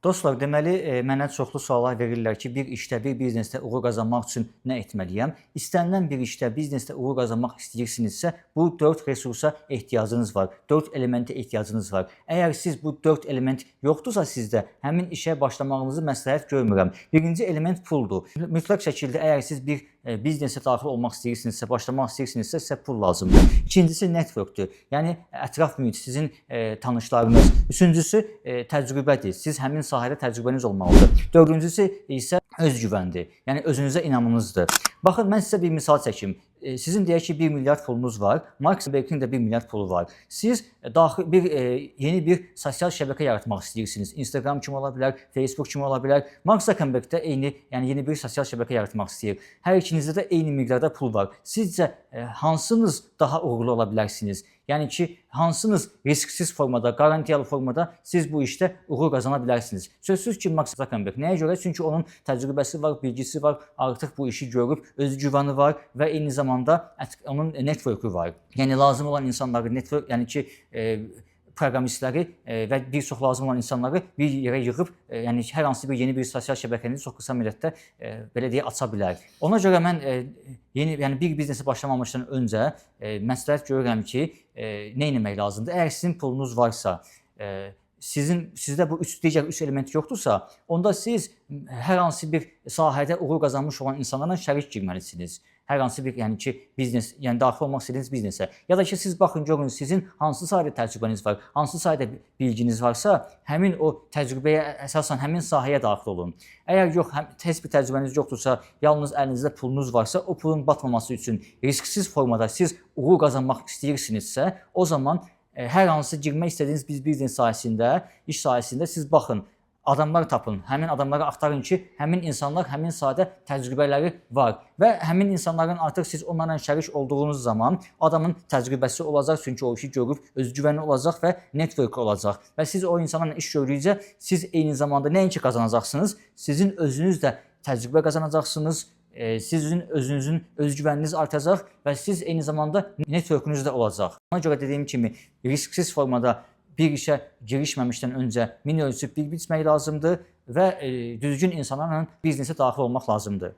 Dostlar, deməli mənə çoxlu suallar verirlər ki, bir işdə, bir biznesdə uğur qazanmaq üçün nə etməliyəm? İstənilən bir işdə, biznesdə uğur qazanmaq istəyirsinizsə, bu 4 resursa ehtiyacınız var. 4 elementə ehtiyacınız var. Əgər siz bu 4 element yoxdursa sizdə, həmin işə başlamağınızı məsləhət görmürəm. Birinci element puldur. Mütləq şəkildə əgər siz bir biznesə daxil olmaq istəyirsinizsə, başlamaq istəyirsinizsə, sizə pul lazımdır. İkincisi networkdur. Yəni ətraf mühit, sizin tanışlarınız. Üçüncüsü təcrübədir. Siz həmin sahədə təcrübəniz olmalıdır. Dördüncüsü isə özgüvəndir. Yəni özünüzə inamınızdır. Baxın, mən sizə bir misal çəkim. Sizin deyək ki, 1 milyard pulunuz var. Mark Zuckerbergin də 1 milyard pulu var. Siz daxil bir yeni bir sosial şəbəkə yaratmaq istəyirsiniz. Instagram kimi ola bilər, Facebook kimi ola bilər. Mark Zuckerberg də eyni, yəni yeni bir sosial şəbəkə yaratmaq istəyir. Hər ikinizdə də eyni miqdarda pul var. Sizcə hansınız daha uğurlu ola bilərsiniz? Yəni ki, hansınız risksiz formada, qarantiyalı formada siz bu işdə uğur qazana bilərsiniz? Sözsüz ki, Mark Zuckerberg. Nəyə görə? Çünki onun təcrübəsi var, bilgisi var, artıq bu işi görüb, özgüvəni var və eyni zamanda onun networku var. Yəni lazım olan insanları network, yəni ki, proqramistləri və bir çox lazım olan insanları bir yerə yığıb, yəni hər hansı bir yeni bir sosial şəbəkəni çox qısa müddətdə belə deyək aça bilər. Ona görə mən yeni, yəni bir biznesə başlamamışdan öncə məsləhət görürəm ki, nə etmək lazımdır? Əgər sizin pulunuz varsa, sizin sizdə bu üç digər üç element yoxdursa, onda siz hər hansı bir sahədə uğur qazanmış olan insanlarla şərik girməlisiniz. Hər hansı bir, yəni ki, biznes, yəni daxil olmaq istədiyiniz biznesə. Ya da ki, siz baxın görün sizin hansı sahədə təcrübəniz var, hansı sahədə bilginiz varsa, həmin o təcrübəyə əsasən həmin sahəyə daxil olun. Əgər yox, heç bir təcrübəniz yoxdursa, yalnız əlinizdə pulunuz varsa, o pulun batmaması üçün risksiz formada siz uğur qazanmaq istəyirsinizsə, o zaman hər hansı girmək istədiyiniz bir biznes sahəsində, iş sahəsində siz baxın, adamlar tapın. Həmin adamları axtarın ki, həmin insanlar həmin sahədə təcrübələri var və həmin insanların artıq siz onlarla şərik olduğunuz zaman adamın təcrübəsi olacaq, çünki o işi görüb, özgüvəni olacaq və network olacaq. Və siz o insanlarla iş gördükcə siz eyni zamanda nəinki qazanacaqsınız, sizin özünüz də təcrübə qazanacaqsınız, sizin özünüzün özgüvəniniz artacaq və siz eyni zamanda networkunuz da olacaq. Ona görə dediyim kimi risksiz formada bir işə girişməmişdən öncə min ölçüb bir biçmək lazımdır və düzgün insanlarla biznesə daxil olmaq lazımdır.